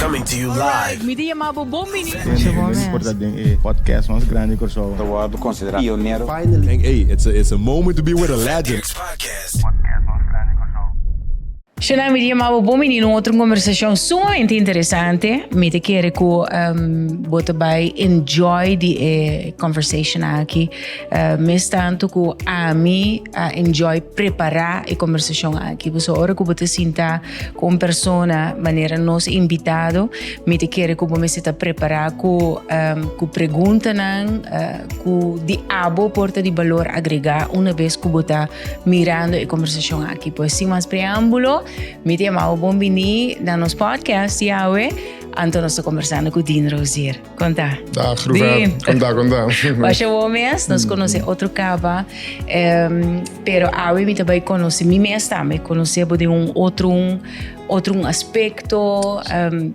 Coming to you live. Mi ta yama bo bon bini. Por ta den e podcast mas grandi di Kòrsou. Ta wòrdu konsiderá pionero. Finally. Hey, it's a moment to be with a legend. Podcast. Shona, mi ta yama bo bon bini na un otro conversacion sumamente interesante. Mi ta kere ku bo ta bai enjoy di e conversation aki. Mes tanto ku ami a enjoy prepara e conversacion aki. Pasobra ora ku bo ta sinta ku un persona manera nos invitado, mi ta kere ku bo mester ta prepara ku ku preguntanan ku di abo por ta di balor agrega una bes ku bo ta mirando e conversacion aki. Pues sin mas preambulo, mi ta yama bo bon bini na nos podcast yawe, anto nos ta conversando ku Dean Rozier. Konta. Dag, Ruvert. Konta, konta. Basha bo mes, nos konosé otro kaba. Pero awe mi ta bai konosé mi mes tambe, konosé bo den un otro un otro un aspekto,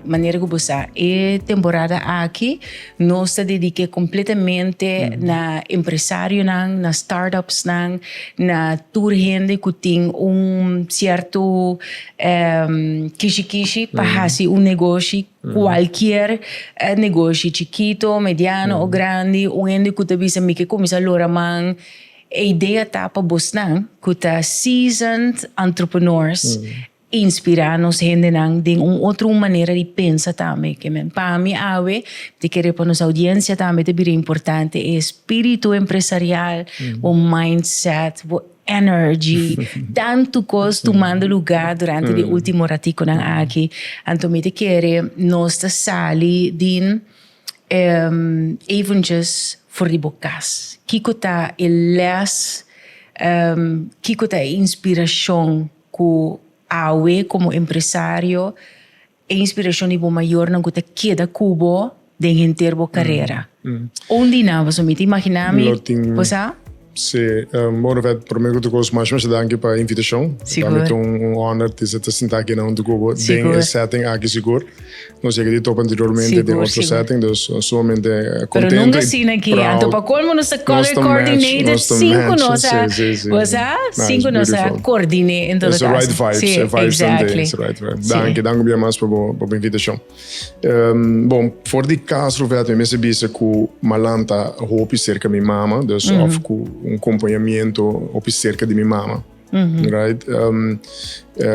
manera ku bo sa e temporada aki nos ta dediké kompletamente na empresarionan, na startupsnan, na tur hende ku tin un sierto kishi kishi pa hasi un negoshi. Cualkier negoshi chikito, mediano o grandi, un hende cu ta bisa mi ke cuminsa lora man, e idea ta pa bosnan cu ta seasoned entrepreneurs inspira nos hendenan den un otro manera di pensa tambe. Ke men pa mi awe ta kere pa nos audiencia tambe ta bira importante e espiritu empresarial, bo mindset, bo energy, tantu kos tumando lugá durante di último ratikonan aki. Anto mi ta kere nos ta sali din eventjes for di bo kas. Kiko ta e les, kiko ta e inspirashon ku awe komo empresario, e inspirashon di bo mayornan ku ta keda ku bo den henter bo karera? Un di nan, pasobra mi ta imaginá mi, bo sa? Sí, bon Rufet, promé ku tur kos masha masha danki pa e invitashon. Sigur. Pa mi ta un honor di ta sinta aki na huntu ku bo den e setting aki sigur. Nos yega di topa anteriormente den otro setting, dus sumamente kontento Pero i nunka asina aki, proud. anto pa kolmo nos ta color coordinated sin ku nos a, bo sa? Sin ku nos a koordiné en todo It's the kaso. right vibes, Sí, e vibes ta exactly. it's the right vibes. Sí. Danki, danki bia mas pa bo pa bo invitashon. Bon, for di kas Ruvert mi mester bisa ku Malan ta hopi serka mi mama, dus of ku un kompañamiento hopi serka di mi mama. Right?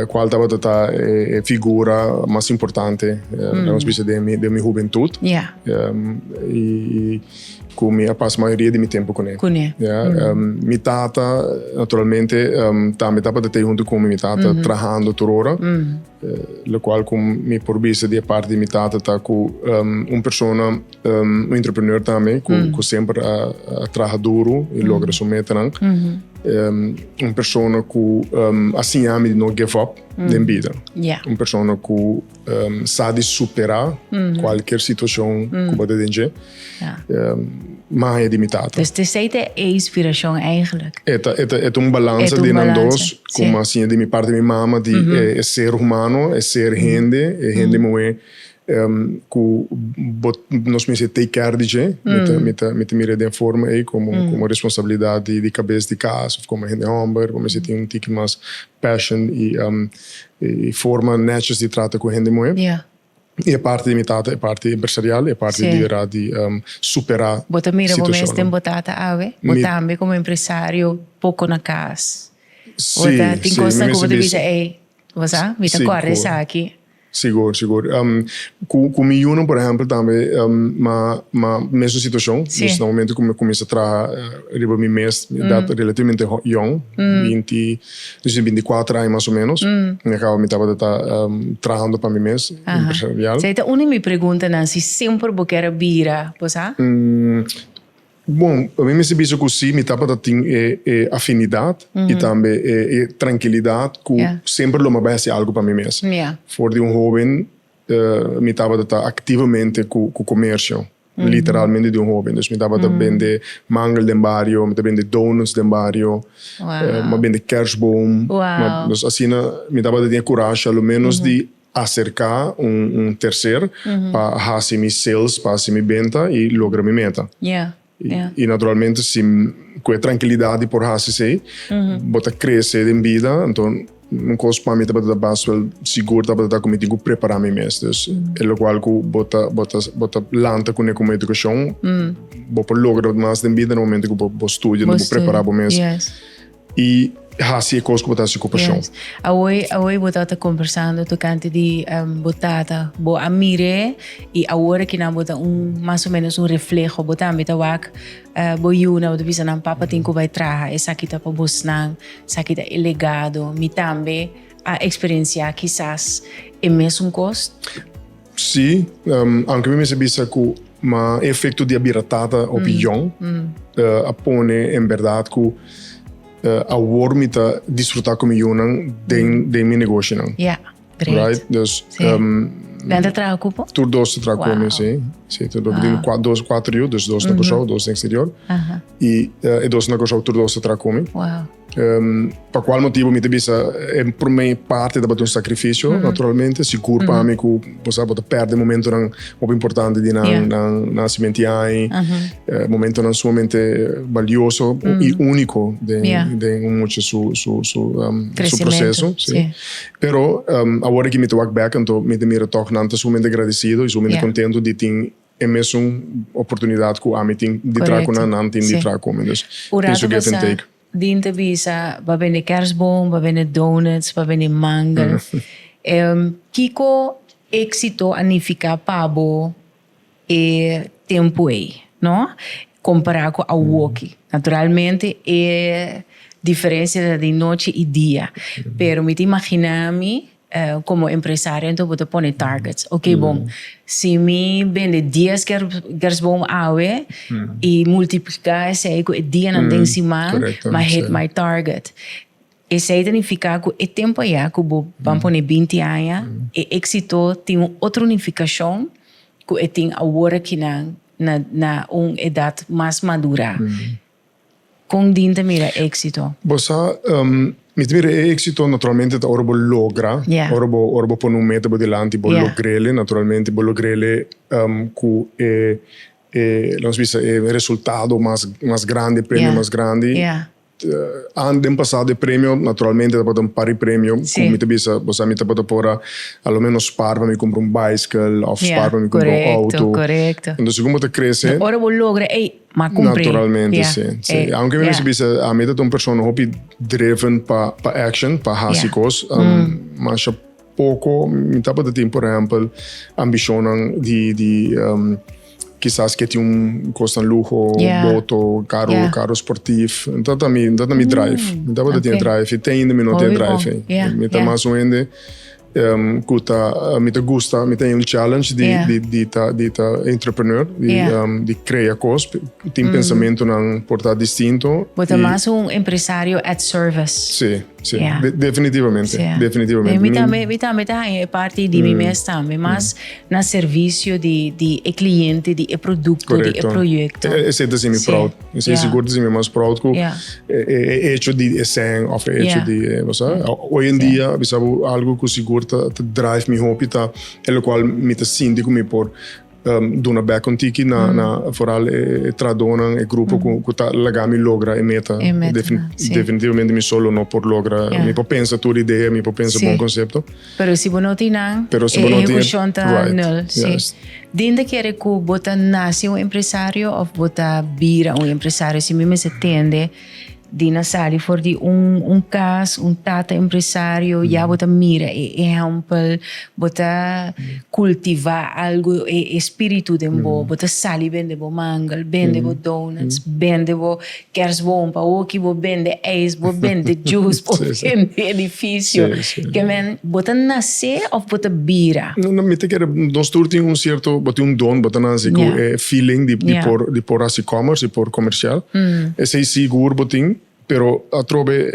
Kual tabata ta e figura mas importante, nos bisa den mi den mi hubentut. I ku mi a pasa mayoria di mi tempu kuné. Kuné. Ya, mi tata naturalmente tambe tabata tei huntu ku mi, mi tata trahando tur ora. Lokual ku mi por bisa di e parti di mi tata ta ku un persona, un entrepreneur tambe ku semper a traha duru i logra su metanan. Un persona ku a siña mi di no give up den bida. Un persona ku sa di superá kualkier situashon ku bo ta den dje. Maña di mi tata. Dus esei ta e inspirashon eigenlijk. E ta, e ta, e ta un balansa di nan dos, ku mi a siña di mi parti di mi mama di e ser humano, e ser hende, e hende muhé ku bo nos mester take care di dje. Mi ta, mi ta, mi ta mira den forma ei komo, komo responsabilidat di di kabes di kas òf komo hende hòmber, bo mester tin un tiki mas passion i i forma nètjes di trata ku hende muhé. I e parti di mi tata, e parti empresarial, e parti di era di superá Bo ta mira bo mes situashonnan. den bo tata awe? Bo tambe komo empresario poko na kas. Bo Sí, ta tin sí, mi kosnan ku bo mester ta bisa. bisa, ey, bo sa, mi ta kòrda Sigur. esaki. Sigur, sigur. Ku mi yunan, por ehèmpel, tambe m'a m'a mesun situashon. Sí. Dus na momento ku mi kuminsá traha riba mi mes, mi edat relativamente yòn, binti Dus 24 aña mas o menos. Mi a caba mi tabata ta trahando pa mi mes, empresarial. Esei ta un di mi preguntanan, si semper bo kier a bira, bo sa? Bon, mi mester bisa cu si, mi tabata tin e e afinidad y tambe e e trankilidad cu semper lo mi a bay haci algo pa mi mes. For di un hoben mi tabata ta activamente cu cu comercio. Literalmente di un hoben. Dus mi tabata bende mangel den bario, mi ta bende donuts den bario, mi a bende kerstboom. Dus asina mi tabata tin e kurashi a lo menos di aserká un terser pa hasi mi sales, pa hasi mi benta i logra mi meta. I naturalmente si ku e trankilidat di por hasi esei, bo ta krese den bida, anto. Un kos pa mi tabata ta bas wel sigur tabata ta ku mi tin ku prepará mi mes. Dus e lokual ku bo ta bo ta bo ta lanta kuné komo edukashon, bo por logra mas den bida na momento ku bo bo studia, bo prepará bo mes i hasi e kos ku bo ta hasi ku pashon. Awor awor bo tabata kombersando tokante di bo tata, bo a mir'é i awor akinan bo ta un mas o ménos un refleho, bo tambe ta wak bo yunan, bo ta bisa nan papa tin ku bai traha, esaki ta pa bosnan. Esaki ta e legado. Mi tambe a eksperensiá kisas e mesun kos. Sí, aunke mi mester bisa ku ma e efekto di a bira tata hopi yòn a pone en bèrdat ku awor mi ta disfrutá ku mi yunan den den mi negoshinan. Ja, great. Right? Dus Sí. Nan ta traha ku bo? Tur dos ta traha ku mi, sí. Sí, tur dos. Mi tin dos, kuater yu, dus dos na Kòrsou, dos den eksterior. I e dos na Kòrsou tur dos ta traha ku mi. Wow. Pa kual motibu mi ta bisa e promé parti tabata un sakrifisio, naturalmente. Sigur pa mi ku bo sa bo ta pèrdè momentonan hopi importante di nan nan nasimentu ai, momentonan sumamente balioso i úniko den den un mucha su su su su proseso. Sí. Pero awor aki mi ta wak bèk anto mi ta mira tòg nan ta sumamente gradesido i sumamente kontento di tin E mesun oportunidad cu ami tin di traha cu nan, nan tin di traha cu mi. Dus, Un tin su rato give and pasa, take. Dean ta bisa, Ba bende kerstboom, ba bende donuts, ba bende mangel. Kico exito a nifica pa bo e tempo ey, no? Compara cu awoki. Naturalmente e diferencia ta di nochi y dia. Pero mi ta imagina mi Como empresario enton bo ta pone targets. Ok bon, si mi bende dies kerstboom awe y multiplica esey cu e dianan den siman, mi a hit my target. Esey ta nifica cu e tempo aya cu bo ban pone binti aña, e exito tin un otro nificacion cu e tin awor akinan na un edad mas madura. Kon Dean ta mira éksito? Bo sa, mi ta mira e éksito naturalmente ta ora bo logra, ora bo ora bo pone un meta bo dilanti, bo logr'ele, naturalmente bo logr'ele ku e e lanos bisa e resultado mas mas grandi, e premio mas grandi. Den pasado e premio naturalmente tabata un par di premio ku mi ta bisa, bo sa mi tabata por a a lo menos spar pa mi kumpra un baiskel òf spar pa mi kumpra un outo. Entonces segun bo ta krese. Ora bo logra ey. Ma cumpré. Naturalmente, Yeah. sí, sí. Eh, Aunke mi yeah. mester bisa, ami ta un persona hopi driven pa, pa action, pa hasi Yeah. kos. Masha poko, mi tabata tin, por ehempel, ambishonnan di, di kisas ke tin un kosnan luho, Yeah. boto, karo, Yeah. karo sportief. No tabata mi, no tabata mi drive. Mi tabata tin Okay. drive i te ainda mi no tin Hopi bon. drive ei. Yeah, Mi ta yeah. mas un hende Ku ta mi ta gusta, mi ta un challenge di Yeah. di di ta di ta entrepreneur, di Yeah. di krea kos, tin pensamentonan por ta distinto. Bo ta i- mas un empresario at service. Sí, sí, Yeah. de- definitivamente, Sí. definitivamente. Mi Mi- tambe, mi tambe ta haña e parti di mi mes tambe, mas na servicio di di e cliente, di e producto, di e Correcto. proyecto. Esei ta hasi mi Sí. proud. Esei Yeah. sigur ta hasi mi mas proud ku Yeah. e e hecho di e sèn òf e hecho Yeah. di e bo sa. Hoy en dia bisa bo algu ku sigur ta ta drive mi hopi ta e lokual mi ta sinti ku mi por duna bèk un tiki na na foral e trahadónan, e grupo ku ku ta laga mi logra e meta. E metanan, sí. Definitivamente mi solo no por logra. Yeah. Mi por pensa tur idea, mi por pensa Sí. bon konsepto. Pero si bo no tin nan, Pero si e bo no tin e- ehecucion ta right, nul. Sí. juist. Din ta kere cu bo ta naci un empresario of bo ta bira un empresario? Si mi mester tende, Din a sali for di un un cas, un tata empresario, ya bo ta mira e ehempel, bo ta cultiva algo, e espiritu den bo, bo ta sali bende bo mangel, bende bo donuts, bende bo Kerstboom pa hoki, bo bende ijs, bo bende juice, bo bende edificio. Ke men, bo ta nace of bo ta bira? No, no, mi ta kere, nos tur tin un cierto, bo tin un don, bo ta nace cu e feeling di, di por, di por haci commerce, di por comercial. Esey sigur bo tin, pero atrobe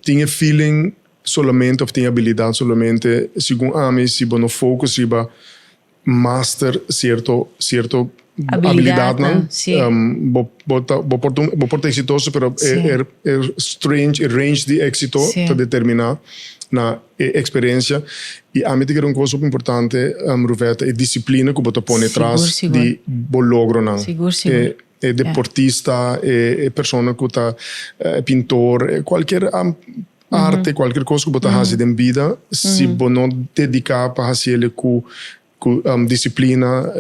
tin e feeling solamente of tin e habilidad solamente, segun ami, si bo no focus riba master cierto cierto Habilidadnan, habilidadnan sí. bo bo ta bo por ta un bo por ta exitoso pero Sí. e e e strange e range di exito Sí. ta determina na e experiencia y ami ta kere un cos hopi importante Ruvetta e disciplina cu bo ta pone Sigur, tras sigur. di bo logronan. Sigur, sigur. E e deportista e e persona cu ta e pintor e cualkier. arte, cualkier cos cu bo ta haci den bida, si bo no dedica pa haciele cu cu disciplina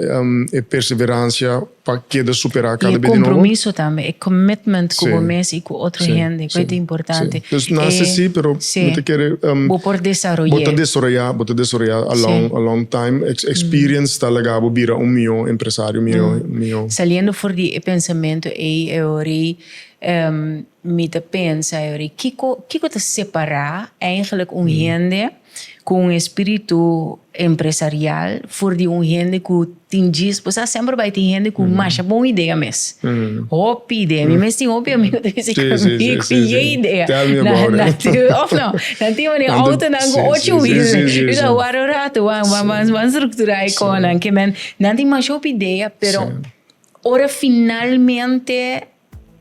e perseverancia pa keda supera cada E bes di nobo. compromiso tambe, e commitment cu bo mes y cu otro hende, cu ta importante. Dus nace si, pero mi ta kere Bo por desaroy'é. Bo ta desaroya, bo ta desaroya a long, a long time. Experience ta laga bo bira un miho empresario, miho, miho. Saliendo for di e pensamento ei, e ora ei mi ta pensa, e ora ei, kiko, kiko ta separa eigenlijk un hende Ku un espíritu empresarial for di un hende ku tin djis, bo sa semper bai tin hende ku masha bon idea mes. Hopi idea. Mi mes tin hopi amigo ta bisa ku mi ku ye idea. Tell me about it. Of no? Nan tin manera autonan ku ocho wiel. Mi ta wara un rato wan strukturá e konan. Ke men nan tin masha hopi idea pero ora finalmente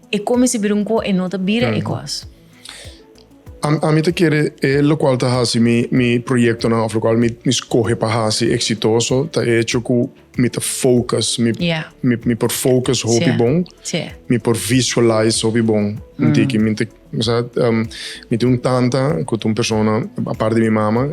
E come si bira un co e no ta bira e cos. Ami ta kere e locual ta haci mi mi proyectonan of locual mi mi scoge pa haci exitoso ta e hecho cu mi ta focus mi mi mi por focus hopi bon mi por visualize hopi bon un tiki mi ta sa mi tin un tanta cu ta un persona apart di mi mama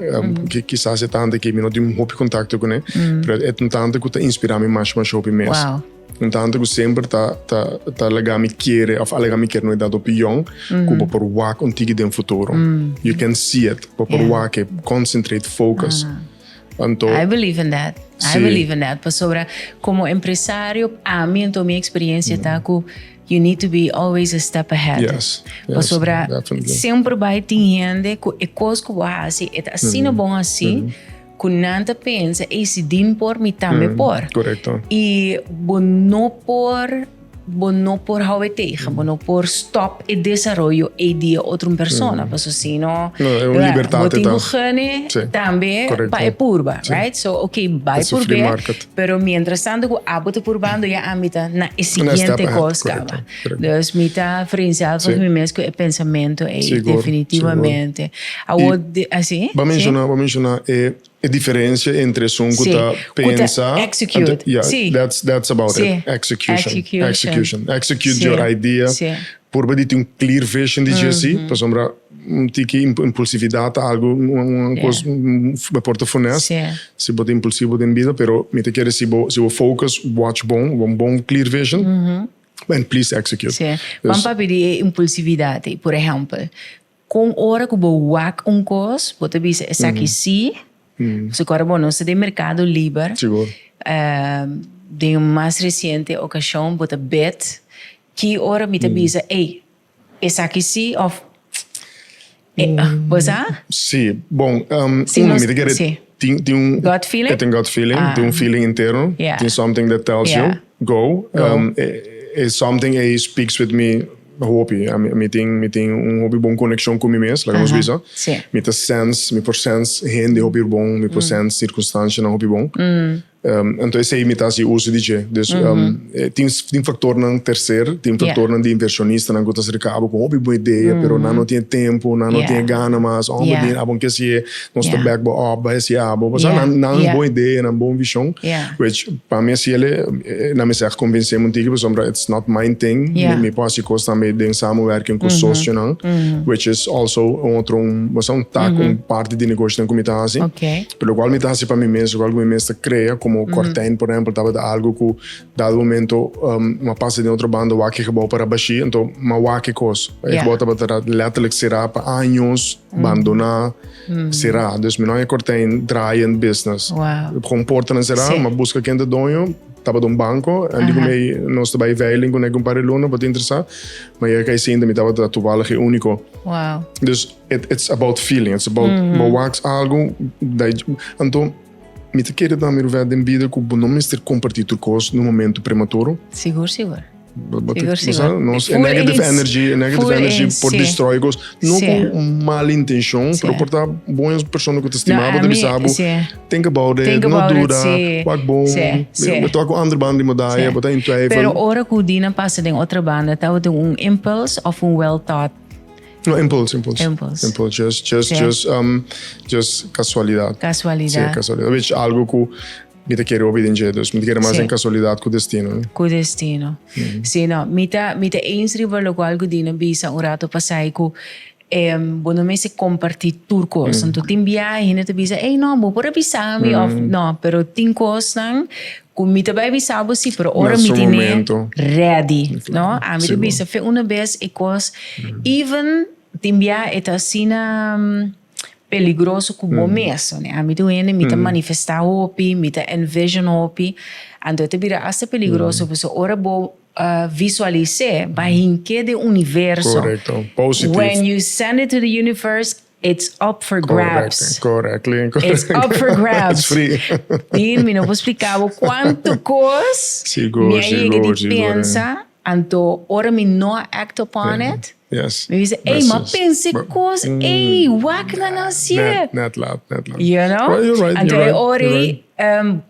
kisas e tanta aki mi no tin hopi contacto cune pero e ta un tanta cu ta inspira mi masha masha hopi mes. Un tantu ku semper ta ta ta laga mi kere of a laga mi kere no e dado pion ku bo por wak un tiki den futuro. You can see it. Bo por wak e, concentrate, focus. Anto I believe in that. I believe in that. Pasobra komo empresario ami anto mi eksperiencia ta ku you need to be always a step ahead. Yes. Pasobra semper bai tin hende ku e kos ku bo hasi e ta asina bon hasi. Ku nan ta pensa, ey si Dean por, mi tambe por. Korekto. I bo no por, bo no por hou e tegen, bo no por stop e desaroyo ey di e otro un persona, paso si no, No, e un libertad bo e tin ta. ku gene tambe pa e purba, right? So, ok, bai It's a free purbe, market. pero mientras tanto ku abo ta purbando ya ami ta na e Na step siguiente ahead, kos korekto, kaba. korekto. Dus mi ta vereenzelvig mi mes ku e pensamento ey, Sigur, definitivamente. Awor di asi? Bo a menciona, bo a menciona e e diferencia entre esun cu ta pensa. Cu ta execute. Yeah, Si. that's that's about Si. it. Execution. Execution. Execution. Execute Si. your idea. Si. Purba di tin un clear vision di dje si, pasobra un tiki impulsividad ta algo un un cos me por ta funest. Si. Si bo ta impulsivo den bida, pero mi ta kere si bo si bo focus, watch bon, un bon clear vision, and please execute. Si. Ban papia di e impulsividad ei, por ehempel. Kon ora ku bo wak un kos, bo ta bisa esaki sí. Pasobra ora bo no sta den merkado liber, den un mas resiente okashon bo ta bet ki ora mi ta bisa, ey, esaki sí òf bo sa? Sí, bon, uno mi ta kere tin tin un Gut feeling? E tin gut feeling, tin un feeling interno, tin something that tells you go, e something ey speaks with me. Hopi. Mi tin mi tin un hopi bon konekshon ku mi mes, laga nos bisa. Mi ta sens, mi por sens hende hopi bon, mi por sens sirkunstanshanan hopi bon. Anto esei mi ta hasi uso di dje. Dus tin tin faktornan terser, tin faktornan di invershonistanan ku ta aserká abo ku hopi bon idea, pero nan no tin e tempu, nan no tin e gana mas, oh bo tin abo ke hasié, nos ta bèk bo òp, bai hasi abo. Pasobra nan nan bon idea, nan bon vishon. Which pa mi así el na mi seg convence un tiki pasobra it's not my thing. Mi por haci cos tambe den samenwerking cu socionan which is also un otro un bo sa un tak un parti di negoshi cu mi ta haci. Pero locual mi ta haci pa mi mes locual cu mi mes ta crea como Cortijn por ehempel tabata algo cu dado momento mi a pasa den otro banda wak e gebouw para bashi anto mi a wak e cos. E gebouw tabata letterlijk cera pa años bandona. Será. Dus mi no a kortijn draaiend business. Wow. Gewoon portanan será, Sí. ma buska ken ta doño, tabata un banco. En dico mi, nos ta bai veiling ku nek un par di luna, bo ta interesá? Ma yega kai sinta, mi tabata toevallig e único. Wow. Dus it, it's about feeling, it's about bo waks algo, dai, anto mi ta kere tambe Ruvet den bida ku bo no mester kompartí tur kos na un momento prematuro. Sigur, sigur. Sigur, sigur. Nos, e negative energy, e negative energy por destroy cos. No cu mal intencion, pero por ta bon persona cu ta stima bo, ta bisa bo, think about it, no duda, wak bon, bo ta wak un ander banda di medaya, bo ta in twijfel. Pero ora cu Dina pasa den otro banda, tabata un impulse of un well thought? No, impulse, impulse. Impulse. Impulse, just, just, just, just casualidad. Casualidad. Si, casualidad. Which algo cu Mi ta kere hopi den dje, dus mi ta kere mas den kasualidat ku destino. Ku destino. Si, no. Mi ta, mi ta eens riba lokual ku Dina bisa un rato pasai ku Bo no mester comparti tur cos. Anto tin bia hende ta bisa, ey no, bo por a bisa mi of no, pero tin cosnan cu mi ta bay bisa bo si, pero ora mi tene ready, no? Ami ta bisa fe una bes e cos, even tin bia e ta asina peligroso cu bo mes. Ami ta un hende, mi ta manifesta hopi, mi ta envision hopi, anto e ta bira hasta peligroso pasobra ora bo visualis'é, ba hink'é den universo. Correcto. Positief. When you send it to the universe, it's up for grabs. Correctly. It's up for grabs. It's free. Dean, mi no por spliká bo kuantu kos Sigur, mi a yega sigur, di sigur. pensa, anto ora mi no a act upon it, Yes. mi bisa, ey, m'a pensa e kos, ey, wak nan a hasié. Net, net laat, net laat. You know? Right, you're right, Anto you're e right, ora you're ei, right.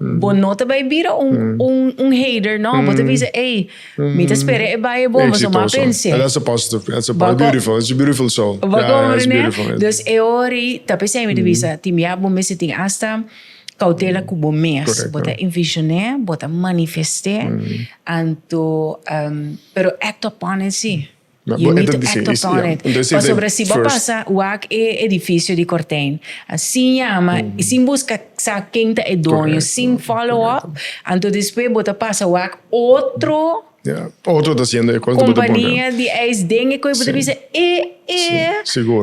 Bo no ta bai bira un un un hater no, bo ta bisa ey mi ta spera e bai e bon pasobra mi a pens'é. That's a positive, that's a beautiful, it's a beautiful soul. Bo comprende? Dus e ora ei ta p'esei mi ta bisa tin bia bo mester tin asta cautela cu bo mes, bo ta envisioné, bo ta manifesté, anto pero act upon it si. You need to act upon it. Pasobra si bo pasa wak e edificio di Kortijn, sin yama, sin busca sa ken ta e doño, sin follow up, anto despues bo ta pasa wak otro Otro ta haciendo e cos compania di ijs den e cos, bo ta bisa e e,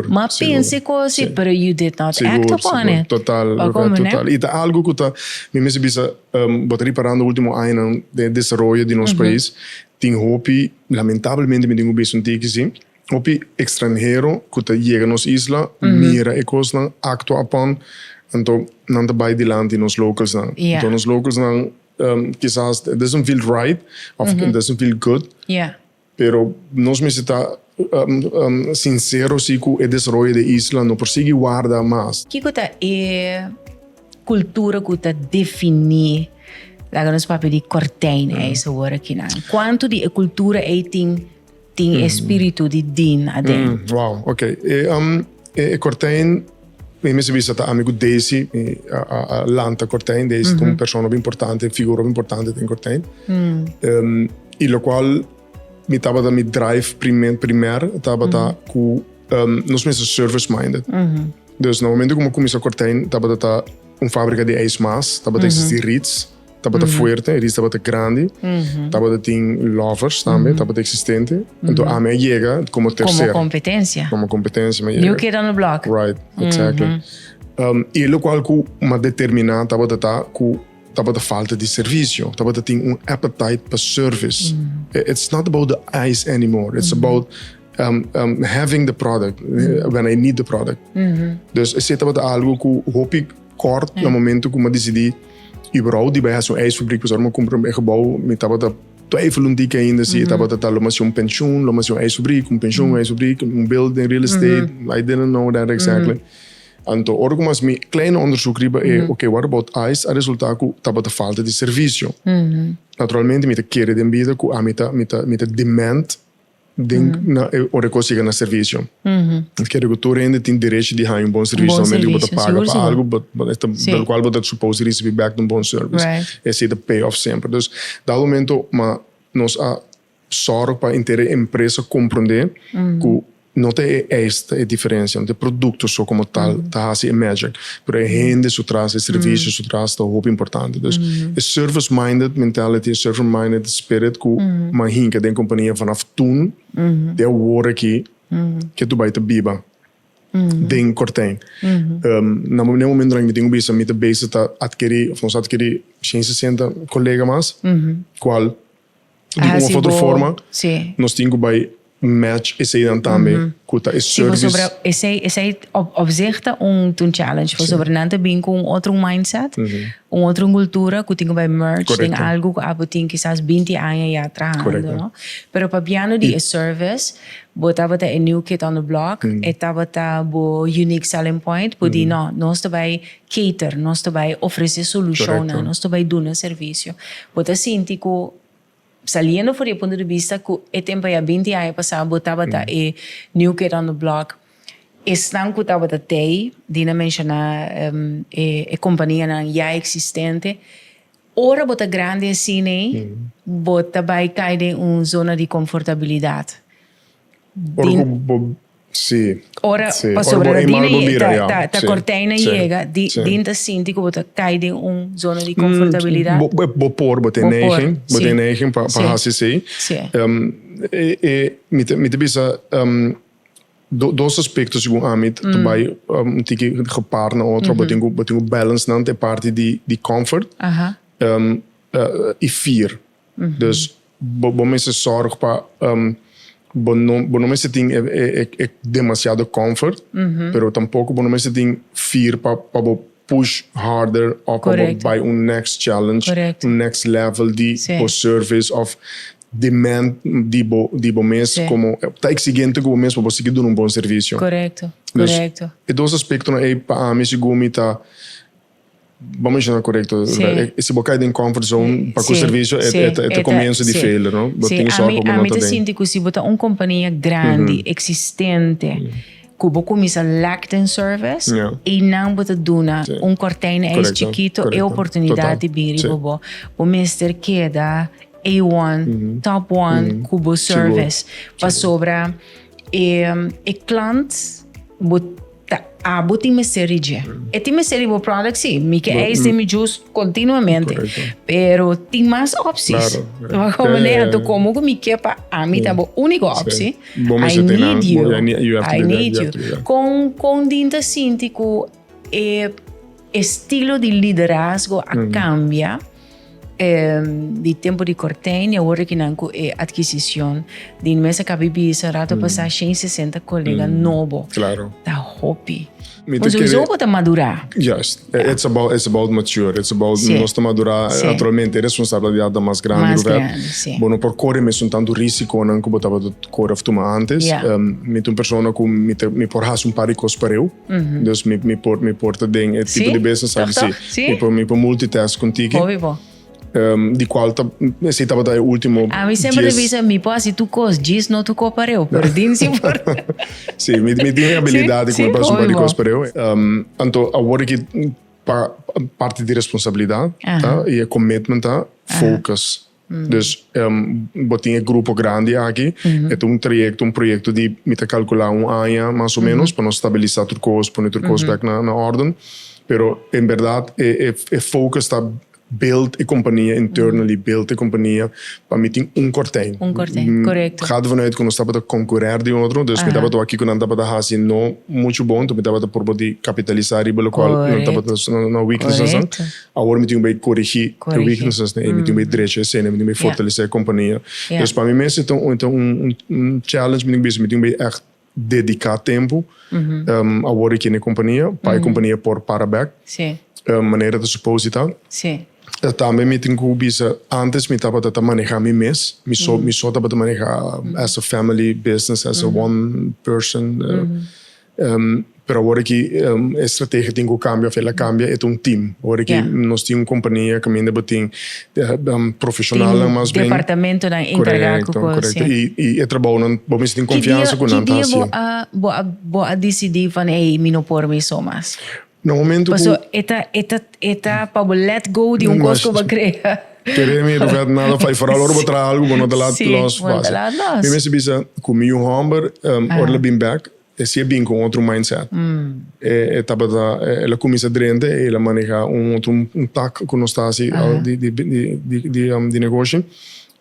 m'a pensa e cos si, pero you did not act upon it. Total, total. Y ta algo cu ta, mi mester bisa, bo ta riparando ultimo añanan den e desaroyo di nos pais, tin hopi. Lamentablemente mi tin ku bisa un tiki si, hopi ekstranhero ku ta yega nos isla mira e kosnan, aktua upon, anto nan ta bai dilanti nos localsnan. Anto nos localsnan kisas it doesn't feel right of it doesn't feel good, pero nos mester ta sinsero si ku e desaroyo di e isla no por sigui warda mas. Kiko ta e Kultura ku ta definí, laga nos papia di Kortijn eis awor akinan. Kuantu di e kultura ei tin tin e spiritu di Dean aden? Wow, ok. E e Kortijn, mi mester bisa ta ami ku Daisy mi a lanta Kortijn. Daisy ta un persona hopi importante, figura hopi importante den Kortijn. I lokual mi tabata mi drive primer tabata ku nos mester service minded. Dus na momento ku mi a kuminsá Kortijn tabata ta un fábrika di ijs mas, tabata eksistí Ritz, tabata fuerte, Ritz tabata grandi, tabata tin Lovers tambe, tabata eksistente. Anto ami a yega komo terser. Komo kompetensia. Komo kompetensia mi a yega. New kid on the block. Right, exactly. I lokual ku mi a determiná tabata ta ku tabata falta di servisio, tabata tin un appetite pa service. It's not about the ice anymore, it's about having the product when I need the product. Dus esei tabata algo ku hopi kort na momento ku mi a disidí überhaupt di bai hasi un ijsfabriek pasobra mi a kumpra e gebou mi tabata twijfel un tiki ainda si e tabata ta lo mi hasi un penshun, lo mi hasi un ijsfabriek, un penshun, un ijsfabriek, un building, real estate, I didn't know that exactly. Anto ora ku mi hasi mi kleine onderzoek riba e okay what about ice a resulta ku tabata falta di servisio. Naturalmente mi ta kere den bida ku ami ta mi ta mi ta demand Den na e ora ku a siga na servisio. Ta kere ku tur hende tin derecho di haña un bon servisio. Normalmente ku bo ta paga pa algu, but del kual bo ta supos di risibi bèk un bon service. Esei ta pay off semper. Dus dado momento ma nos a sòrg pa henter e empresa komprondé ku no ta e eis ta e diferensia, no ta e produkto so komo tal ta hasi e magic, pero e hende su tras, e servisio su tras ta hopi importante. Dus e service minded mentality, e service minded spirit ku m'a hinka den kompania vanaf toen te awor aki ke tu bai ta biba den Kortijn. Na e momentonan mi tin ku bisa mi ta bezig ta adkeri of nos a adkeri 160 kolega mas kual di un of otro forma nos tin ku bai match eseinan tambe ku ta e service. Sí, pasobra esei esei op zich ta un ta un challenge pasobra nan ta bin ku un otro mindset, un otro cultura ku tin ku bai merge den algu ku abo tin kisas binti aña ya trahando no. Pero papiando di e service bo tabata e new kid on the block, e tabata bo unique selling point bo di no nos ta bai cater, nos ta bai ofrece solucionnan, nos ta bai duna servicio. Bo ta sinti cu saliendo for di e punto di bista cu e tempo ya binti aña pasa bo tabata e new kid on the block, esnan cu tabata tey, Dina menciona e companianan ya existente, ora bo ta grandi asina ey, bo ta bai cay den un zona di comfortabilidad. Ora cu bo. Sí. Ora, sí. pasobra Ora bo dina eenmaal bo ye- bira, ta, ja. ta, ta Sí. cortijn Sí. yega, di, Sí. din ta sinti ku bo ta kai den un zona di comfortabilidad. Bo, bo, bo por, bo tin Bo por, neiging, bo sí. tin neiging pa, pa Sí. hasi esei. Sí. E, e, mi ta, mi ta bisa, do, dos aspecto segun ami ta bai un tiki gepaard na otro, bo tin ku, bo tin ku balance nan, ta e parti di, di comfort, i fear. Dus bo bo mester zorg pa bo no bo no mester tin e e e demasiado comfort, pero tampoco bo no mester tin fear pa pa bo push harder of pa bo bai un next challenge, un next level di bo service of demand di bo di bo mes como ta exigente cu bo mes pa bo sigui duna un bon servicio. Dus e dos aspectonan ey pa ami segun mi ta Bo menciona correcto. Sí. Si bo cai den comfort zone pa cu Sí, servicio, e, sí, e, ta- e ta e ta- comienzo di sí. failure, no? Bo Sí, tin a zorg mi, pa bo a no mi ta ta den. sinti cu si bo ta un compania grandi, existente, cu bo cuminsa lack den service, Ja. einan bo ta duna Sí. un cortijn ijs Correcto, chikito e correcto. oportunidad Total. di biri Sí. bo bo. Bo mester keda A1, top one cu bo service. Pasobra e, e klant bo Ta abo tin mester di dje. E tin mester di bo product, sí. Mi ke ijs den mi juice continuamente. Pero tin mas opties. Claro. Bo como Ja, ja, ja. anto como ku mi ke pa ami ta bo único optie. Bo I mester tin need nan. you. Bo- I need- you have to I be there, need you you. have to be there. Kon kon din ta sinti ku e estilo di liderazgo a cambia di tempo di Cortijn y awor aki nan cu e adquisicion di mes a cabi bisa rato pasa 160 colega nobo. Claro. Ta hopi. Mi ta Bo sowieso kere- bo ta madura. Juist. It's about, it's about mature. It's about Sí. nos ta madura. Sí. Naturalmente, e responsabilidad ta mas grandi. Mas Rubén. grandi, sí. Bo no por core mesun tanto risiconan cu bo tabata core of tuma antes. Ja. Mi ta un persona cu mi ta, mi por haci un par di cos pareu. Dus mi, mi por, mi por ta den e tipo Sí? di business Toch, aki, sí. toch? Sí? Mi por, mi por multitask con tiki. Hopi bo. Di cual ta, esey tabata e ultimo A mi semper dies. ta bisa, mi por haci tu cos, djis no tu cos pareu, pero din si por. Sí, mi, mi tin e habilidad di Sí, cu mi por haci un hopi par di bo. cos pareu. Anto awor aki pa parti di responsabilidad ta, y e commitment ta focus. Dus bo tin e grupo grandi aki, e ta un trayecto, un proyecto di mi ta calcula un aña mas o menos pa nos stabilisa tur cos, pone tur cos bek na orden. Pero en berdad e e focus ta build e compania internally, build e compania pa mi tin un cortijn. Un cortijn, correcto. Gaat ervan uit cu nos tabata concurrer di otro, dus mi tabata wak kico nan tabata haci no mucho bon, enton mi tabata purba di capitalisa riba locual nan tabata nan weaknesses nan. Awor mi tin ku bai korigí e weaknesses nan ei, mi tin ku bai drecha esei, mi tin ku bai fortalesé e kompania. Dus pa mi mes e ta un un challenge, mi tin ku bisa, mi tin ku bai ègt dediká tempu awor aki na e kompania pa e kompania por para bèk manera ta supos di ta. Tambe mi tin ku bisa antes mi tabata ta manehá mi mes, mi so mi so tabata manehá as a family business, as a one person. Pero awor aki e strategia tin ku kambia of el a kambia, e ta un team. Awor aki nos tin un kompania kaminda bo tin profeshonalnan mas bien. Departamentonan enkargá ku Korekto, kos, korekto. sí. I e trabounan bo mester tin konfiansa ku nan ta Ki dia hasi. bo a bo a bo a disidí van ey mi no por mi so mas? Na momento ku. Paso e ta e ta e ta pa bo let go di un kos ku bo a krea. Kere mi no nada fai foral ora bo traha algu bo no ta laat los Sí, bo no ta laat los. Mi mester bisa ku mi yu hòmber ora el a bin bèk E si a bin ku un otro mindset. E e tabata, el a kuminsá drenta i el a manehá un otro un tak ku nos ta hasi di di di di di di negoshi.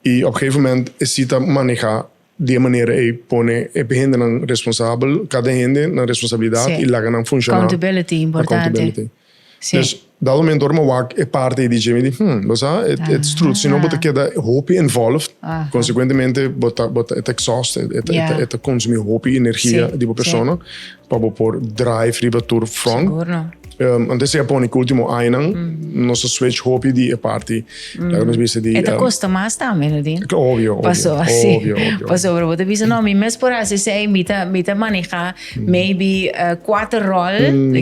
I op gegeven moment e si ta manehá di e manera ei pone e hendenan responsabel, kada hende nan responsabilidat i laga nan funshoná. Accountability, importante. Accountability. Sí. Dus dat momento ora mi wak e parte di dje mi di hmm, bo sa, it, it's true. Si no bo ta keda hopi involved, consecuentemente bo ta, bo ta, e ta exhaust, e ta, e ta, e ta consumi hopi energia Sí, di bo sí. persona pa bo por drive riba tur front. Sigur no. Antes e a pone ku ultimo añanan nos a switch hopi di e parti, laga nos bisa di E ta kosta mas tambe, Nadine. Obvio, obvio, Paso, sí. obvio, obvio. Pasobra bo ta bisa, no, mi mes por hasi esei, mi ta, mi ta maneha maybe kuater rol,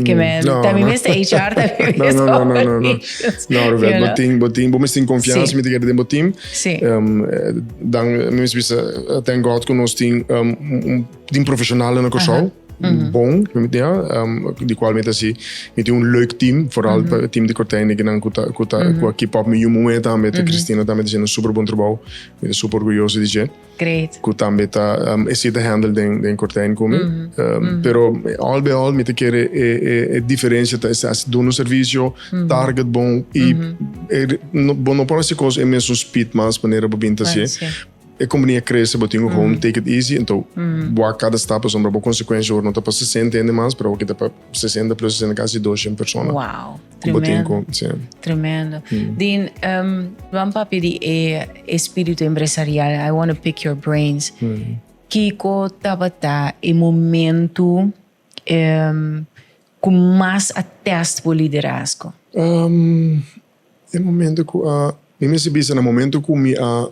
ke men, No, ta mi no. mes ta HR, ta mi No, mes no, no, no, no, no. operations. No, Rubén, You bo know? tin, bo tin, bo mes tin confiansa, Sí. mi ta kere den bo team. Sí. Dan, mi mes bisa, thank God ku nos tin, un, un team profesional na Kòrsou. bon, ja, di cual mi ta si, mi tin un leuk team, vooral mm -hmm. team di Cortijn, ku nan ku ta ku ta mm -hmm. ku keep up mi yu muhé tambe, ta mm -hmm. Christina tambe ta haciendo un super bon trabou. Mi ta super orgulloso di dje. Great. Ku tambe ta um, e si ta handle den den Cortijn ku mi. Mm -hmm. um, mm -hmm. Pero al bij al mi ta kere e, e, e diferencia ta is as duna un servicio, mm -hmm. target bon i mm -hmm. e, no, bo no por hasi kos e mesun speed mas manera bo bin ta hasi. E kompania krese, bo tin ku gewoon take it easy, enton bo kada stap pasobra bo konsekuensia awor no ta pa 60 hende mas, pero awor ta pa 60 plus 60 kasi 200 persona. Wow, Ku bo tin tremendo. ku, sí. Tremendo. Dean, ban papia di e espíritu empresarial, I wanna pick your brains. Kiko tabata e momento ku mas a test bo liderazgo? E momento ku a, mi mester bisa na momento ku mi a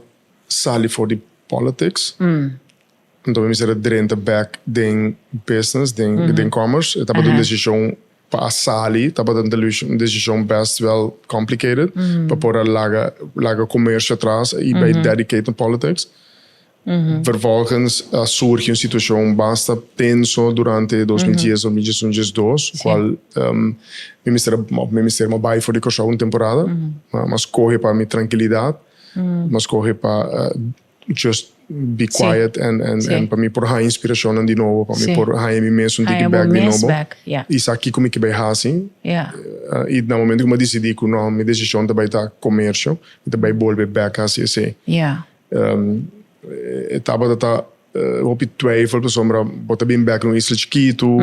sali for di politics, anto mi mester a drenta bek den business, den den commerce. E tabata un decision pa a sali, tabata un decision best wel complicated pa por a laga laga comercio atras y bay dedicate na politics. Vervolgens a surgi un situacion basta tenso durante 2010, 2011, 2012, cual mi mester a mi mester a bay for di Corsou un temporada, ma scoge pa mi tranquilidad. Mi a scoge pa just be quiet and and pa mi por haña inspiracionnan di nobo, pa mi por haña mi mes un tiki bek di nobo y sa kico mi ke bay haci. Y na momento cu mi a dicidi cu no, mi decision ta bay ta comercio, mi ta bay bolbe bek haci esey. E tabata ta hopi twijfel pasobra bo ta bin bek na un isla chikitu,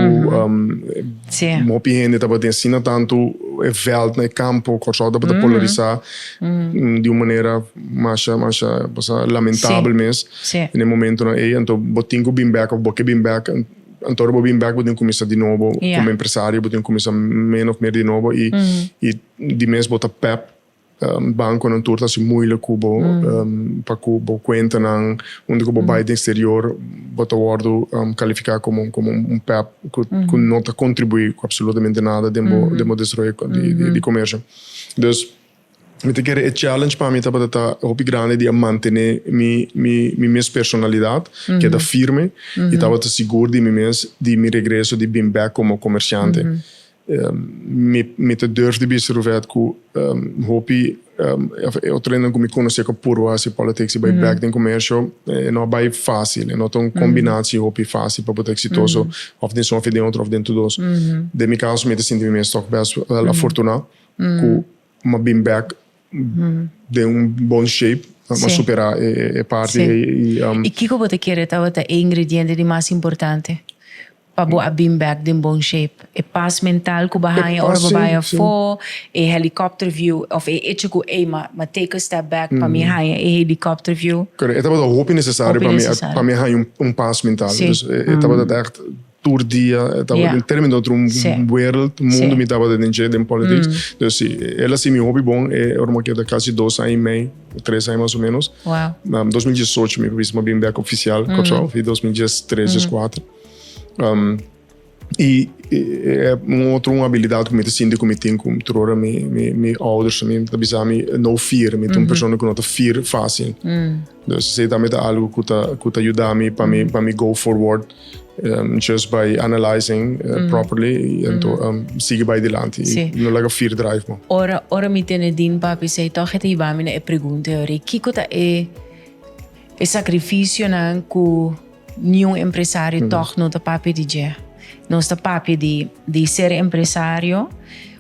hopi hende tabatin asina tantu e veld na e kampo, Kòrsou tabata polarisá di un manera masha masha lamentabel mes den e momentonan ei. Anto bo tin ku bin bek òf bo ke bin bek, anto ora bo bin bek bo tin kuminsá di nobo komo empresario, bo tin kuminsá min òf meer di nobo i di mes bo ta pèp. Banconan tur ta haci moeilijk cu bo pa cu bo cuentanan unda cu bo bay den exterior bo ta wordo califica como como un pep cu cu no ta contribui cu absolutamente nada den bo den bo desaroyo di comercio. Dus mi ta kere e challenge pa mi tabata ta hopi grandi di a mantene mi mi mi mes personalidad keda firme y tabata sigur di mi mes di mi regreso di bin bek como comerciante. Mi ta durf di bisa Ruvet ku hopi e otro hendenan ku mi konosé ku a purba hasi politics i bai bèk den komersio e no a bai fásil, e no ta un kombinasi hopi fásil pa bo ta eksitoso òf den un òf den otro òf den tur dos. Den mi kaso mi ta sinti mi mes tòg bèst wèl afortuná ku mi a bin bèk den un bon shape, mi a superá e parti ei. I kiko bo ta kere tabata e ingrediente di mas importante? Pa bo a bin bek den bon shape. E pas mental ku bo a haña ora bo bai afó, e helicopter view of e echo ku ey ma ma take a step back pa mi haña e helicopter view. Correct. E tabata hopi necesario pa mi pa mi haña un pas mental. Dus e tabata echt tur dia, e tabata den termino otro un wereld, mundo mi tabata den dje den politics. Dus si, el a si mi hopi bon e ora mi a keda casi dos aña y mei, tres aña mas o menos. 2018 mi bisa mi a bin bek oficial Kòrsou, i 2013, 2014. Um, y e un otro un habilidad cu mi ta sinti cu mi tin cu tur ora mi, mi, mi ouders mi ta bisa mi no fear, mi ta un persona cu no ta fear fácil. Dus esey tambe ta algo cu ta, cu ta yuda mi pa mi, pa mi go forward um, just by analyzing uh, properly y anto um, sigui bay dilanti. Sí. No laga fear drive mo. Ora, ora mi tene din papi sei toch e ta hiba mi na e pregunta ori. Kiko ta e e sacrificionan cu Niun empresario tòg no ta papia di dje. Nos ta papia di di ser empresario.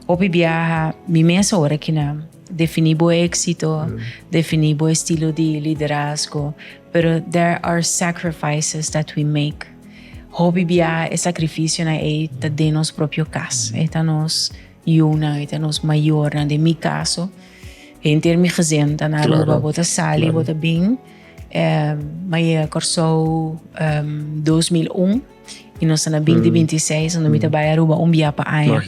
Hopi biaha mi mes ora ki na definí bo éksito, definí bo estilo di liderazgo, pero there are sacrifices that we make. Hopi biaha e sakrifisionan ei ta den nos propio kas. E ta nos yunan, e ta nos mayornan. Den mi kaso, henter mi gezin ta na Aruba. Bo ta sali, bo ta bin. Mi a yega Kòrsou 2001 i nos ta na 2026 unda mi ta bai Aruba un bia pa aña.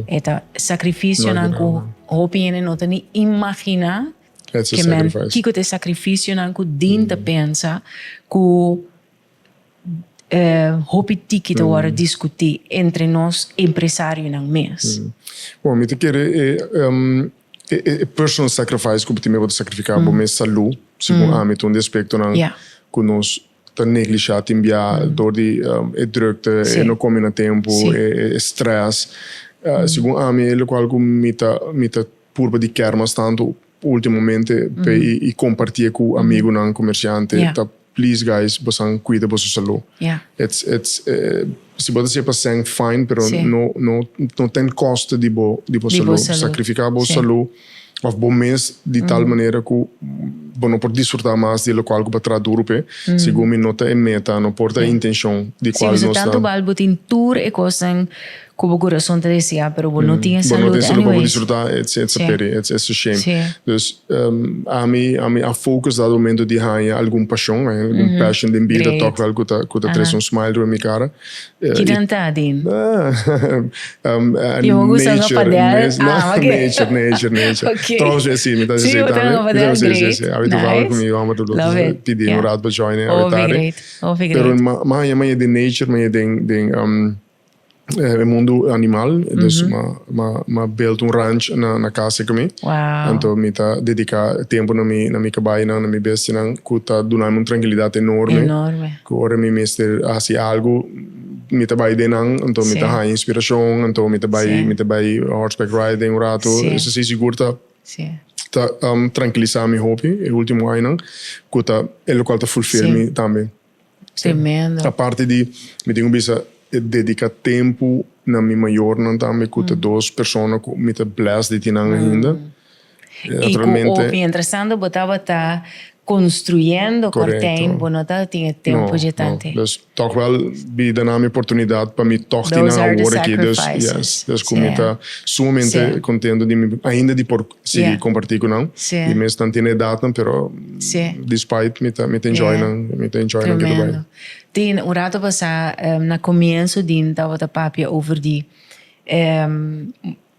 E ta sakrifisionan ku hopi hende no ta ni imaginá ke men kiko ta e sakrifisionan ku Dean ta pensa ku hopi tiki ta wòrdu diskutí entre nos empresarionan mes. Bon, mi ta kere e personal sacrifice ku bo tin bo ta sakrifiká bo mes salú, segun ami ta un di aspektonan ku nos. ta neglisha tin bia dor di e drukte, e no come na tempo, e stress. Segun ami e locual cu mi ta mi ta purba di kier mas tanto ultimamente pe y compartie cu amigonan comerciante ta please guys bosan cuida boso salud. It's it's si bo ta hacié pa sèn fine pero no no no ten costo di bo di bo salud. Sacrifica bo salud of bo mes di tal manera cu bo no por disfruta mas di locual cu bo a traha duro p'e. Segun mi no ta e meta, no por ta e intencion di cual nos ta. Si, pasobra tanto bal bo tin tur e cosnan Cu bo curason ta desea, pero bo no tin e salud anyways. Bo no tin salud pa bo disfruta, it's it's a pity, it's it's a shame. Dus ami ami a focus dado momento di haña algun pasion, haña algun passion den bida tok wel cu ta cu ta trece un smile riba mi cara. Ki nan ta, Dean? Yo gusta hunga padel? Ah, ok. Nature, nature, nature. Ok. Trouwens, eh, si, mi ta Si, bo ta hunga padel, Si, si, great. si. Abi toevallig cu mi homber ta pidi un raad pa join Hopi great, hopi great. Pero mi haña mi haña den nature, mi haña den den E mundu animal, dus m'a m'a build un ranch na na cas ku mi. Wow. Anto mi ta dedica tempo na mi na mi cabaynan, na mi bestianan ku ta duna mi un trankilidat enorme. Enorme. Ku ora mi mester hasi algu mi ta bai den nan, anto mi ta haña inspiracion, anto mi ta bai mi ta bai horseback riding un rato. Esei sigur ta ta trankilisa mi hopi e ultimo añanan ku ta e lokual ta fulfill mi tambe. Tremendo. Aparte di, mi tin ku bisa, dedica tempu na mi mayornan tambe ku ta dos persona ku mi ta blessed di tin nan ainda. I ku o mientras tanto bo tabata construyendo Cortijn, bo no tabatin e tempu dje tante. No, dus tòg wèl bida nan mi oportunidat pa mi tòg tin nan awor aki. Dus, yes, dus ku mi ta sumamente kontento di mi ainda di por sigui comparti cu nan. Y mes nan tin edadnan pero despite mi ta mi ta enjoy nan, mi ta enjoy nan kitu bai. Tin un rato pasa na comienzo din tabata papia over di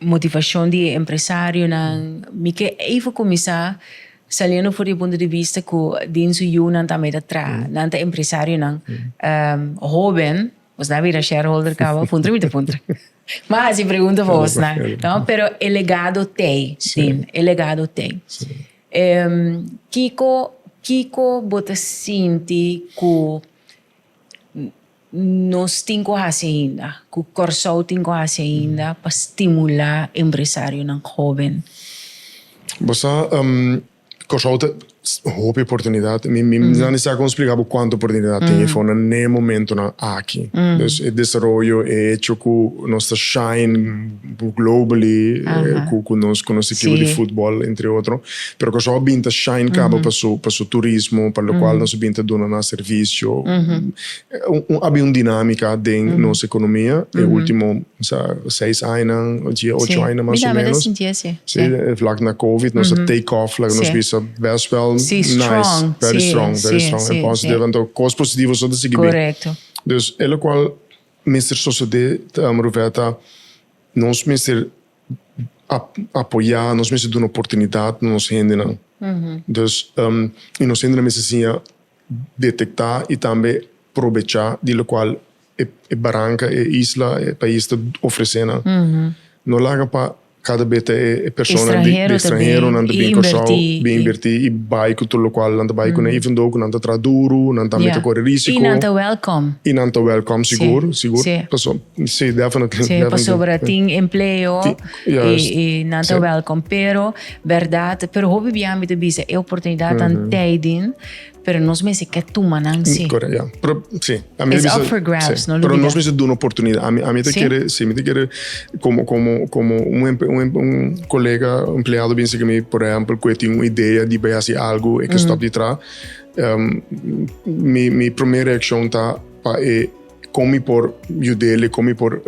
motivacion di e empresarionan. Mi ke even cuminsa saliendo for di e punto di vista cu din su yunan tambe ta traha, nan ta empresarionan hoben. Bos na bira shareholder caba? Puntra mi ta puntra. Ma haci pregunta pa bos na. No, pero e legado tey, Dean. E legado tey. Kico, kico bo ta sinti cu nos tin cu haci ainda, cu Corsou tin cu haci ainda pa stimula empresarionan hoben? Bo sa, Kòrsou ta hopi oportunidat. Mi mi no sa kon splika bo kuantu oportunidat tin efo na ne momentonan aki. Dus e desaroyo, e hecho ku nos ta shine globally ku ku nos ku nos ekipo di futbòl entre otro. Pero Kòrsou a bin ta shine kaba pa su pa su turismo, pa lokual nos a bin ta duna nan servisio. Un a bin un dinamika den nos ekonomia e ultimo seis añanan, ocho añanan mas o menos. Sí, vlak na covid nos a take off, laga nos bisa best wel nice, very strong, very strong en positive. Anto cos positivo so ta sigui bin. Dus e locual mester sosode, Ruvetta, nos mester apoya, nos mester duna oportunidad na nos hendenan. Dus, y nos hendenan mester siña detektá i tambe probechá di lokual e baranka, e isla, e pais ta ofresé nan. No laga pa kada bes ta e persona di estranheronan ta bin Kòrsou, bin invertí i bai ku tur lokual nan ta bai kuné, even though ku nan ta traha duru, nan tambe ta kore risiko. I nan ta wèlkòm. I nan ta wèlkòm, sigur, sigur. Paso, si, definitely. Si, pasobra tin empleo i nan ta wèlkòm. Pero, bèrdat, pero hopi bia mi ta bisa e oportunidatnan tijden. Pero nos mester ke tuma nan si. Correcto, ja. Pero, sí. A mi It's bisa, up for grabs, sí. no Pero lubida. nos mester duna oportunidad. A mi, a mi ta Sí. kere, sí, mi ta kere como, como, como un, empe- un, empe- un colega, un empleado bin sigi mi, por ejemplo, ku e tin un idea di bai hasi algo, e ke stop di traha. Mi, mi prome reaccion ta pa e Kon mi por yud'é, kon mi por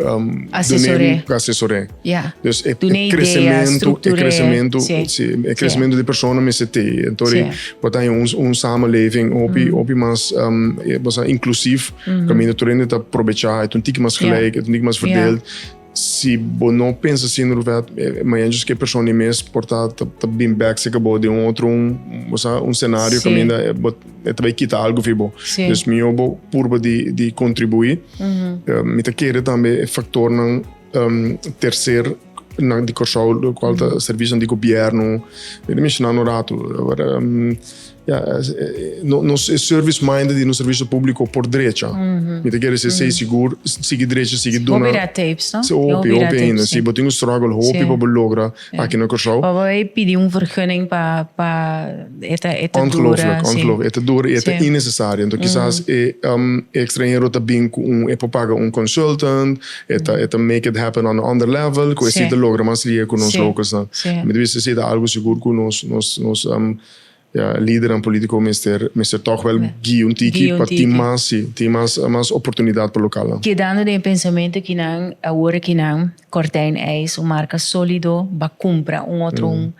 Asesor'é. Asesor'é. Ja. Dus e Dun'é idea, kresementu, e struktur'é. kresementu, Sí. si, e kresementu di persona mester t'ei. Enton Sí. bo ta haña un un samenleving hopi hopi mas bo sa inklusief, kaminda tur hende ta probechá, e ta un tiki mas Ja. gelijk, e ta un tiki mas Ja. verdeeld. Si bo no pensa asina Ruvet, mañana djis ke persona di mes por ta ta bin bek serka bo den un otro un bo sa un scenario Sí. kaminda e bo e ta bai kita algu fi bo. Sí. Dus mihó bo purba di di kontribuí. Mi ta kere tambe e faktornan terser nan di Kòrsou lokual ta servisionan di gobièrnu. Mi ta menshoná un ratu. Ja, nos e service minded di nos servicio publico por drecha. Mi ta kere esei sigur, sigui drecha, sigui duna. Hopi red tapes, no? Si, hopi, hopi ainda. Si, bo tin un struggle hopi pa bo logra aki na Kòrsou. Pa bo e pidi un vergunning pa, pa e ta, e ta dura. Ongelooflijk, ongelooflijk. E ta dura i e ta innecesario. Anto kisas e extranhero ta bin ku un, e por paga un consultant, e ta, e ta make it happen on another level, ku esei ta logra mas lihe ku nos locals nan. Mi ta bisa esei ta algu sigur ku nos, nos, nos. Ya, lidernan politico mester mester toch wel guia un tiki pa tin mas, si, tin mas mas oportunidad pa localnan. Kedando den e pensamentu kinan, awor kinan, Kortijn IJs, un marka solido, ba kumpra un otro un,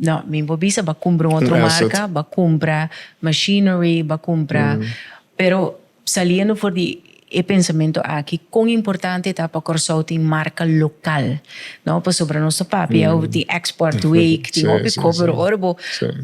no, mi por bisa ba kumpra un otro marka, ba kumpra machinery, ba kumpra, pero Saliendo for di e pensamentu aki, kon importante ta pa Kòrsou tin marka lokal, no? Pasobra nos ta papia over di export week, tin hopi kos, pero ora bo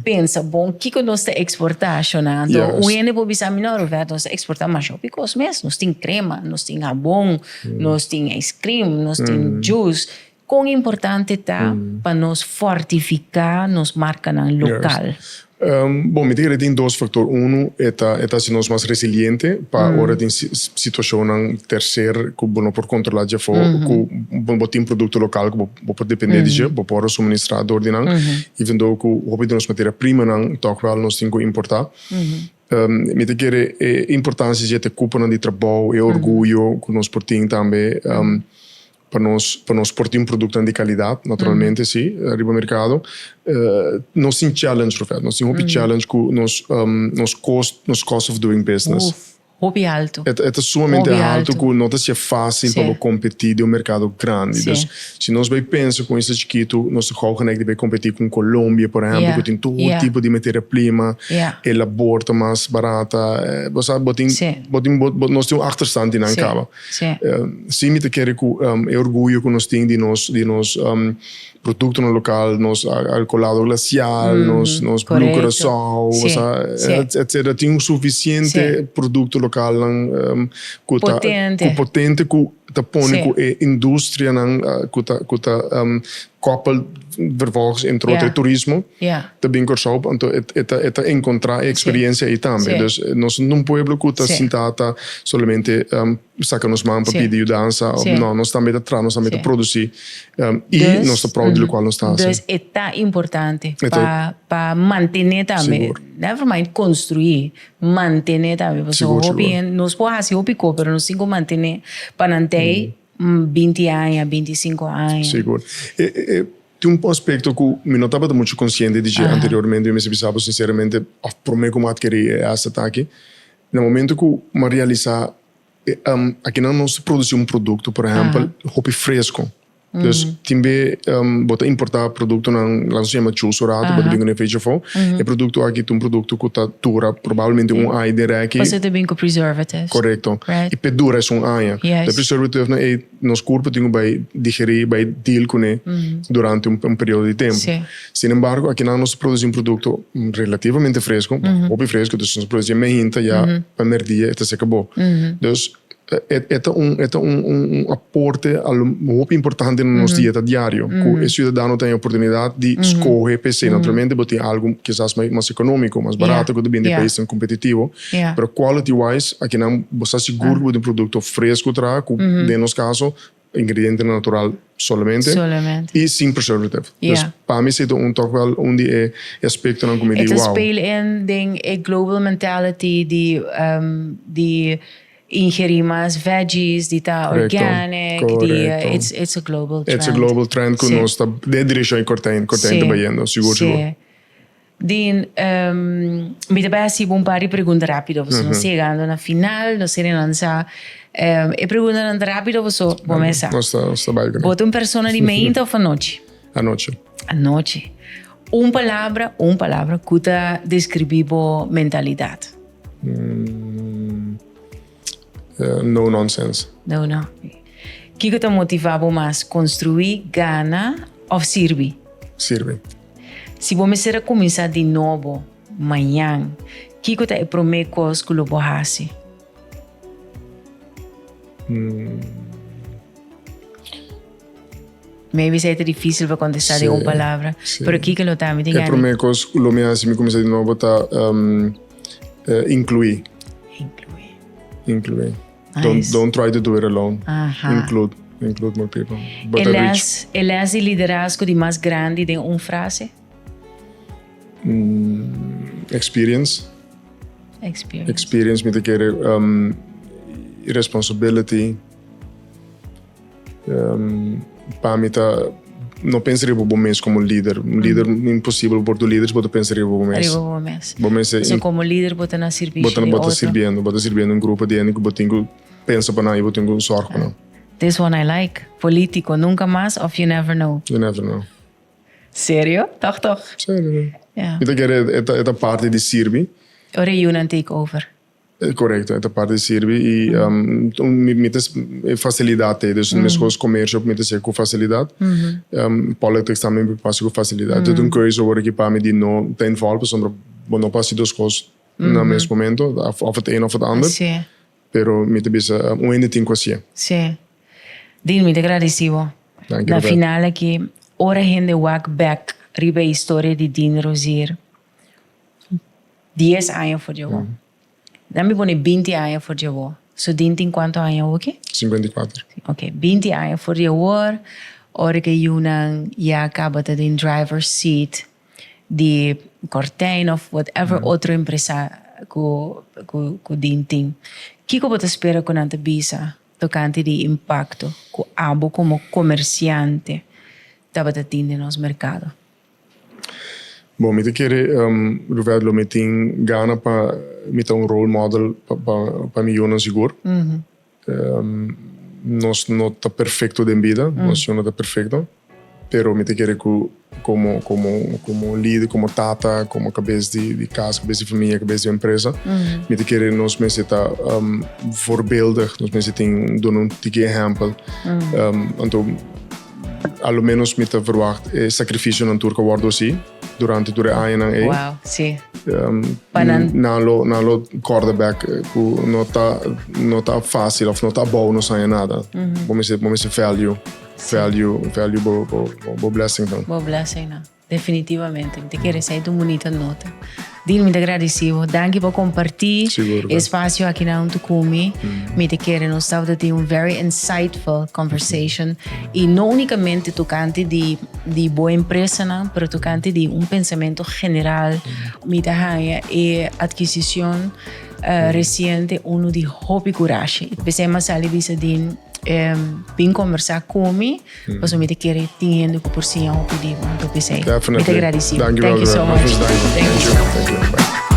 pensa bon kiko nos ta eksportá, shona? Anto un hende por bisa mi, no Roberto, nos ta eksportá masha hopi kos mes, nos tin krema, nos tin habon, nos tin ijskrim, nos tin juice. Kon importante ta pa nos fortifiká nos markanan lokal? Bon, mi ta kere tin dos faktor. Unu, e ta e ta hasi nos mas resiliente pa ora tin situashonnan terser ku bo no por kontrolá djafó, ku bo tin produkto lokal ku bo por dependé di dje, bo por suministrá dor di nan, even though ku hopi di nos materia primanan tòg wèl nos tin ku importá. Mi ta kere e importansia dje ta e kuponan di trabou, e orguyo ku nos por tin tambe. Pa nos pa nos por tin productonan di calidad naturalmente si riba mercado. Nos tin challenge Rufet, nos tin hopi challenge cu nos nos cost nos cost of doing business. Uf, hopi alto. E ta sumamente alto cu no ta sier facil pa bo competi den un mercado grandi. Dus si nos bay pensa cu un isla chikito nos ta gou geneig di bay competi cu un Colombia por ehempel cu tin tur tipo di materia prima, e labor ta mas barata, bo sa bo tin bo tin nos tin un achterstand di nan caba. Sí. Sí mi ta kere ku e orguyo ku nos tin di nos di nos produktonan lokal, nos alkolado glasial, nos nos blue curaçao, etcetera. Tin un sufisiente produkto lokalnan ku ta ku potente ku ta pone ku e industrianan ku ta ku ta koppel vervolgens entre otro e turismo ta bin Kòrsou anto e ta e ta enkontrá e eksperiencia ei tambe. Dus nos no ta un pueblo ku ta sinta ta solamente saka nos man pa pidi yudansa no nos tambe ta traha nos tambe ta produsí i nos ta proud di lokual nos ta hasi. Dus e ta importante pa pa mantené tambe never mind konstruí mantené tambe pasobra hopi hende nos por hasi hopi kos pero nos tin ku mantené pa nan tei 20 aña, 25 aña. Sigur. E, e, tin un aspecto cu mi no tabata mucho consciente di dje anteriormente, mi mester bisa bo sinceramente, of prome cu mi a adkeri e asset aki. Na momento cu mi a realisa, e, um, akinan nos ta produci un producto, por ehempel, hopi fresco. Dus tin be bo ta importa productonan, laat nos yama chus ora, bo ta bin cu ne fecha afo. E producto aki ta un producto cu ta dura probablemente un aña den reki. Pasobra ta bin cu preservatives. Correcto. Y p'e dura esun aña. E preservative nan ey nos curpo tin cu bay digeri, bay deal cune durante un periodo di tempo. Sin embargo akinan nos ta produci un producto relativamente fresco, hopi fresco, dus nos ta produci e meinta ya pa merdia e ta seca bo. Dus E ta un e ta un un aporte a lo hopi importante na nos dieta diario ku e siudadano ta haña oportunidat di skohe p'esei. Naturalmente bo tin algu kisas mas ekonómiko, mas barato ku ta bini di paisnan kompetitivo, pero quality wise akinan bo sa sigur ku bo tin un produkto fresku traha ku den nos kaso ingredientenan natural solamente y sin preservative. Dus pa mi esei ta un toch wel un di e aspectonan cu mi di wow. E ta speel in den e global mentality di di ingeri mas veggies, di ta organic, di it's a global trend. It's a global trend cu nos ta den e direccion e Cortijn ta bayendo, sigur sigur. Dean, mi ta bai hasi bo un par di pregunta rápido, pasobra nos ta yegando na final, nos kere lansa e preguntanan ta rápido pasobra bo mes sa. Nos ta, nos ta bai kuné. Bo ta un persona di meinta òf anochi? Anochi. Anochi. Un palabra, un palabra ku ta deskribí bo mentalidat? No nonsense. No no. Kiko ta motivá bo mas, konstruí, gana òf sirbi? Sirbi. Si bo mester a kuminsá di nobo mañan, kiko ta e promé kos ku lo bo hasi? Maybe esei ta difícil pa contestá den un palabra, pero kiko lo ta? Mi tin E promé kos ku lo mi hasi mi kuminsá di nobo ta inkluí. Inkluí. Inkluí. Don't, don't try to do it alone. Aha. Include, include more people. But e les, e les di liderazgo di mas grandi den un frase? Mm, experience. Experience. Experience mi te kere um, responsibility. Pa mi ta no pensa riba bo mes como lider. Un lider imposibel por tu lider si bo ta pensa riba bo mes. Riba bo mes. Bo mes So como lider bo ta na sirbishi bo ta, di bo ta otro. sirbiendo, bo ta sirbiendo un grupo di hende ku bo tin ku pensa pa nan i bo tin ku zorg pa nan. This one I like. Politico, nunca mas of you never know? You never know. Serio? Toch toch? Serio. Ja. Mi ta kere e ta e ta parti di sirbi. Ora e yunan take over. Korekto, e ta parti di sirbi i mi ta e fasilidat ei, dus meskos komersio mi ta hasi ku fasilidat, politics tambe mi por hasi ku fasilidat. Tur un keuze awor aki pa mi di no ta involve pasobra bo no por hasi dos kos na mes momento, of het een of het ander, pero mi ta bisa un hende tin ku hasié. Sí. Dean, mi ta gradisí bo. Danki, Na Roberto. final aki, ora hende wak bek riba e historia di Dean Rozier, Dies aña for di awor. Dan mi pone binti aña for di awor. So Dean tin cuanto aña awor ki? 54. Ok, binti aña for di awor, ora ke yunan ya caba ta den driver's seat di Cortijn of whatever otro empresa cu cu cu Dean tin. Kico bo ta spera cu nan ta bisa tocante di impacto cu abo como comerciante tabata tin den nos mercado? Bon, mi ta kere, Ruvert, lo mi tin gana pa mi ta un role model pa mi yunan sigur. Nos no ta perfecto den bida, nos yu no ta perfecto, pero mi ta kere ku komo komo komo lider, komo tata, komo kabes di kas, kabes di famia, kabes di empresa, mi ta kere nos mester ta voorbeeldig, nos mester tin duna un tiki ehèmpel. Anto. A lo menos mi ta verwacht e sacrificionan tur cu a wordo haci durante tur e añanan ey. Wow, si. Pa nan. Nan lo, nan lo corda bek cu no ta, no ta facil of no ta abou nos haña nada. Bo mester, bo mester value, value, value bo, bo, bo blessingnan. Bo blessingnan. Definitivamente. Mi ta kere esei ta un bunita nota. Dil, mi ta gradisí bo. Danki pa kompartí e espasio akinan huntu ku mi. Mi ta kere nos tabata tin un very insightful conversation i no únikamente tokante di di bo empresanan, pero tokante di un pensamentu general. Mi ta haña e adkisishon resiente unu di hopi kurashi. P'esei mi a sali bisa Dean, bin kombersá ku mi. Pasobra mi ta kere tin hende ku por siña hopi di bo. Anto p'esei mi ta Definitely. gradisido. Danki Thank you so wel, much. Danki. Thank you so much. Thank you. Bye.